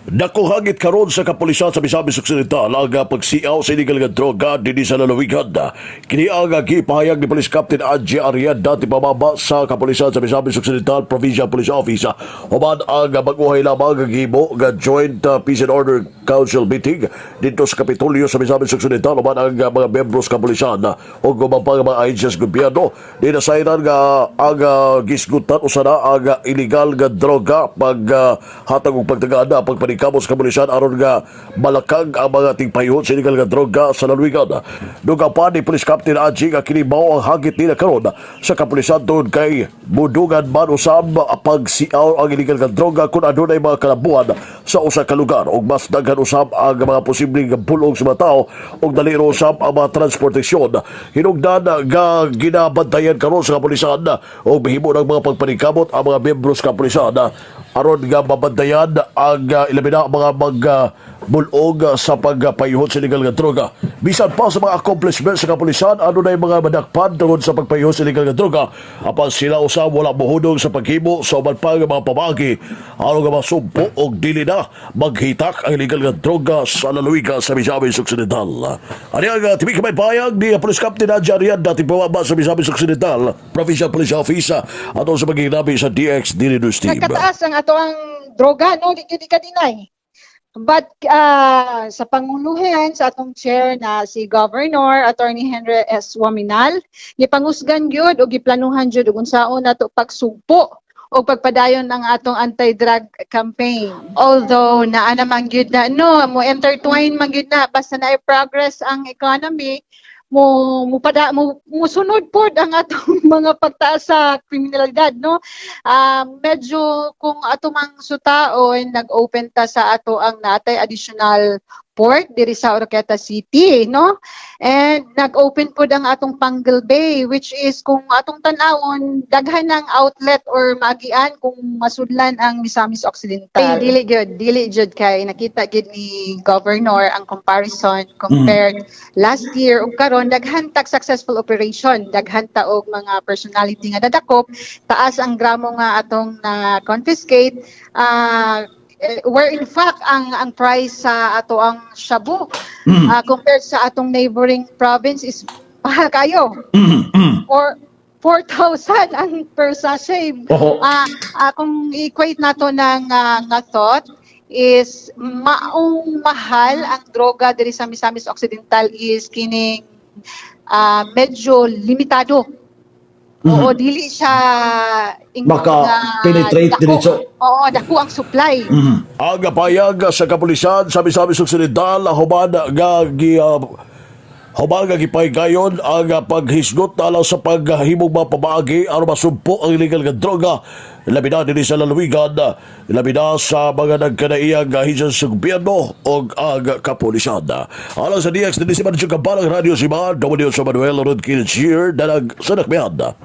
Dako hagit karon sa kapulisan sa Misamis Occidental ang pagsiaw sa illegal nga droga dinhi sa lalawigan. Kini ang gipahayag ni Police Captain Angie Arienda, pamaba sa kapulisan sa Misamis Occidental Provincial Police Office, human ang bag-ohay lamang ang gihimo nga Joint Peace and Order Council meeting didto sa Kapitolyo sa Misamis Occidental human ang mga membros sa kapulisan ug uban pa nga mga ahensya sa gobyerno. Dinasayran nga ang gisgutan usa na ang illegal nga droga pag hatag og pagtagaan pagpaningkamot sa kapulisan aron nga malakag ang mga tigpayhot sa illegal nga droga sa lalawigan. Duga pa ni Police Captain Angie nga kini mao ang hagit nila karon sa kapulisan tungod kay mudungan man usab pagsiaw ang illegal nga droga kung adunay mga kalabuan sa usa ka lugar ug mas daghan usab ang mga posibleng bulong sa mga tao ug dali ra usab ang mga transportasyon. Hinugdan nga ginabantayan karon sa kapulisan ug mihimo ng mga pagpaningkamot ang mga miyembro sa kapulisan aron nga mabantayan ang ilabi na ang mga magbulog sa pagpayuhot sa illegal nga droga. Bisan pa sa mga accomplishments sa kapulisan, adunay mga madakpan tungod sa pagpayuhot sa illegal nga droga, apan sila usab wala mohudong sa paghimo sa uban pa nga mga pamagi aron nga masumpo og dili na maghitak ang illegal nga droga sa lalawigan sa Misamis Occidental. Ani ang tibik may payag ni Police Captain Angie Arienda, pamaba sa Misamis Occidental Provincial Police Office, ato sa pagiginabi sa DX Daily News Team. Nagkataas ang ato ang droga, no? Di gyud ka deny. But sa panguluhan sa atong chair na si Governor Attorney Henry S. Oaminal, gipangusgan gyud o giplanuhan gyud ug unsaon nato pagsugpo o pagpadayon ang atong anti-drug campaign. Although naa naman gyud na, no, mo intertwine man gyud na, basta na progress ang economy, mo mupada mo musunod pod ang atong mga pagtaas sa kriminalidad, no? Medyo kung ato mang sutaon, nag-open ta sa ato ang natay additional port diri sa Oroquieta City, no? And nag-open pod ang atong Panguil Bay, which is kung atong tan-awon, daghan ng outlet or maagian kung masudlan ang Misamis Occidental. Ay, dili gyud, dili jud kay nakita gyud ni Governor ang comparison compared last year ug karon. Daghan tag successful operation, daghan ta og mga personality nga dadakop, taas ang gramo nga atong na confiscate, where in fact ang price sa ato ang shabu compared sa atong neighboring province is mahal kayo or 4,000 ang per sachet. Kung i-equate nato ng nga thought is maong mahal ang droga diri sa Misamis Occidental is kining medyo limitado. Oo, dili siya ingon Maka nga penetrate diretso. Oo, dako ang supply. Ang payag sa kapulisan sa Misamis Occidental human nga gipahigayon ang paghisgot alang sa paghimog mga pamaagi aron masumpo ang illegal nga droga, labi na dinhi sa lalawigan, labi na sa mga nagkanaiyang ahensya sa gobyerno o ang kapulisan. Alang sa DX, dinhi si Manjo Kabalang Radio si Ma, W. Manuel Rod Kilchir, dalag sa Nakmihan.